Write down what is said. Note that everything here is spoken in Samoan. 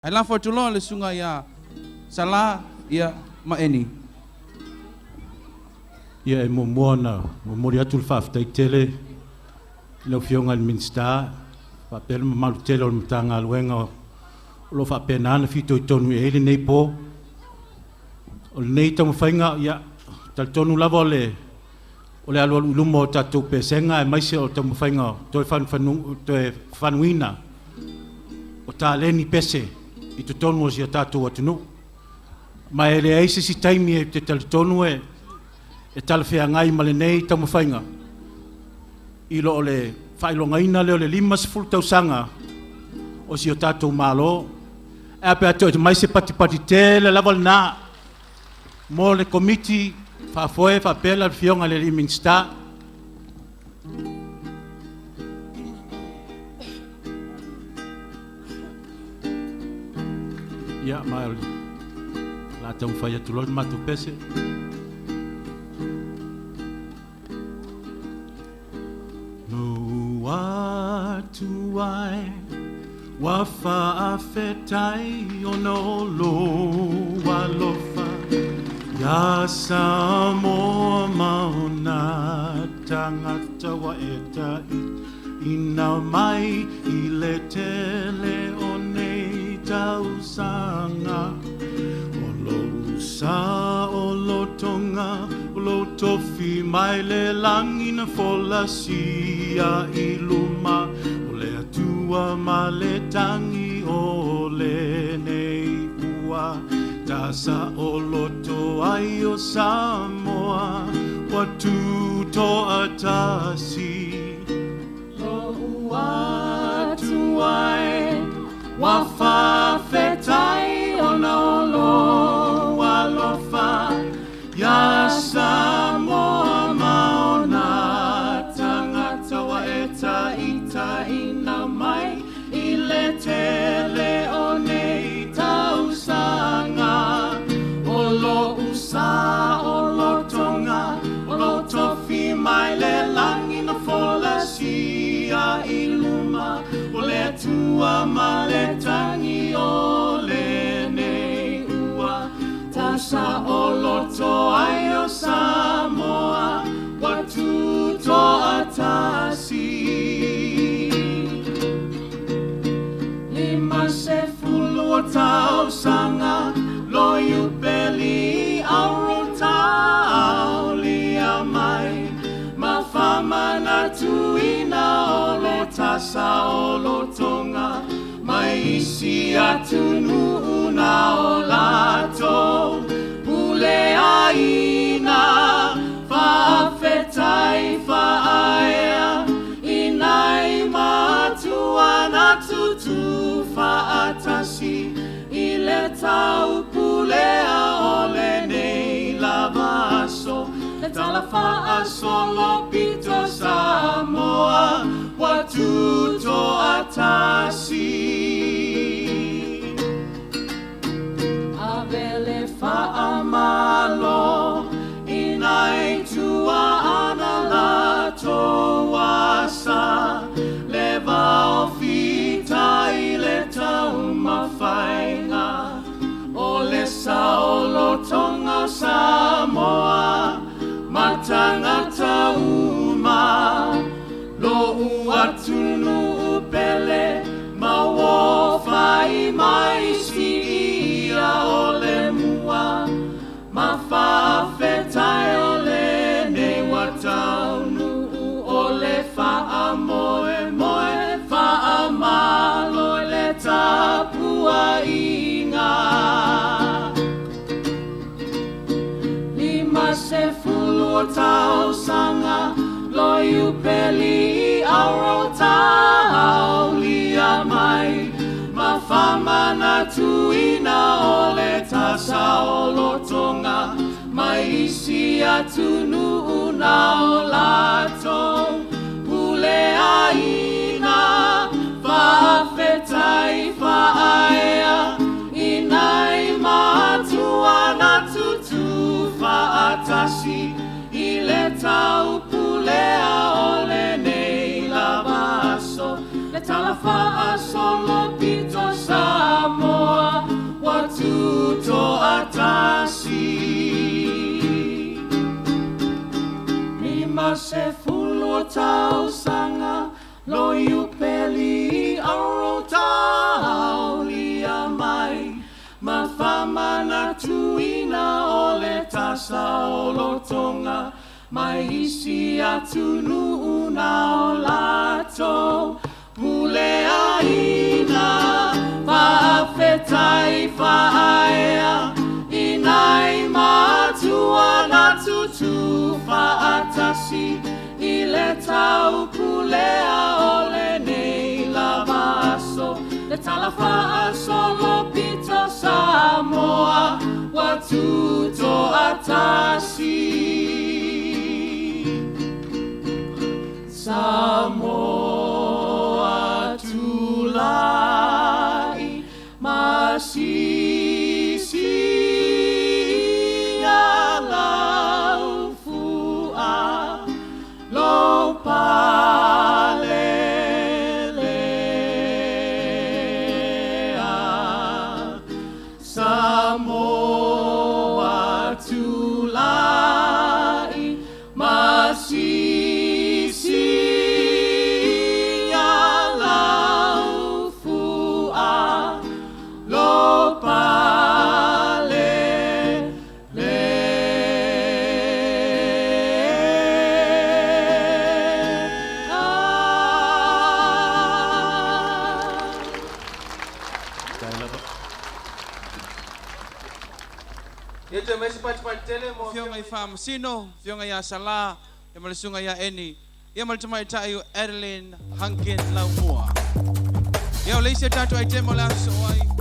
Ae lafo atu loa le susuga ia Sala ia ma Eni. Ia e muamua ona momoli atu le faafetai tele i lau Afioga i le Minisita faapea le mamalu tele o le Matagaluega o lo o faapena ona fitoitonu i ai lenei po. O lenei taumafaiga, ia, talitonu lava o le o le alualu i luma o tatou pesega aemaise o taumafaiga toe toe fafanuina o taleni pese i totonu o si o tatou atunuu. Ma e leai se isi taimi e te talitonu e talafeagai ma lenei taumafaiga i lo o le faailogaina lea o le 50 tausaga o si o tatou Malo. Ae a pe a toe aumai se patipati tele lava lena mo le Komiti Faafoe faapea le Afioga i le Minisita. Ia, ma o le a taumafai atu loa le matou pese. Lou atu ai ua faafetai ona o lou alofa iā Samoa ma ona tagata ua e taitaiina mai i le tele o nei tausaga. O lou saolotoga o lou tofi mai le lagi na folasia i luma o le Atua ma le tagi o lenei ua tasaoloto ai o Samoa ua tutoatasi. Lou atu ai ua faafetai ona o lou alofa iā Samoa ma ona tagata ua e taitaiina mai i le tele o nei tausaga. O lou saolotoga o lou tofi mai le lagi na folasia i luma o le Atua ma le tagi o lenei ua tasaoloto ai o Samoa ua tutoatasi. 50 o tausaga lo iupeli auro taulia mai ma faamanatuina o le tasaolotoga mai isi atunuu na o latou puleaina. Faafetai faaea i nai matua na tutu faatasi i le taupulea o lenei lava aso le tala faasolopito Samoa ua tutoatasi. Ave le faamalo i nai tuaana latou asa le vaofitai le taumafaiga o le saolotoga o Samoa ma tagata uma. Lou atunuu pele ma ua fai mai siia o le mua ma faafetai o lenei ua taunuu o le faamoemoe faamalo i le tapuaiga. 50 o tausaga lo iupeli auro taulia mai ma faamanatuina o le tasaolotoga mai isi atunuu na o latou puleaina. Faafetai faaea i nai matua na tutu faatasi i le taupulea o lenei lava aso le tala faasolopito Samoa. tutoatasi. 50 o tausaga lo iupeli auro taolia mai ma faamanatuina o le tasaolotoga mai isi atunuu na o latou puleaina faafetai faaea i nai matua na tutū faatasi i le taupulea o lenei lava aso le tala faasolopito Samoa ua tutoatasi. Samoa tulai masisi alaufua lo palelea. Samoa tulai masisi alaufua lo palelea. Ia toe mai se patipati tele mo Afioga i Faamasino, Afioga ia Salā, ia ma le Susuga ia Eni, ia ma le tamaitai o Adeline Hunkin Laumua. Ia o le isi a tatou aitema o le aso ai.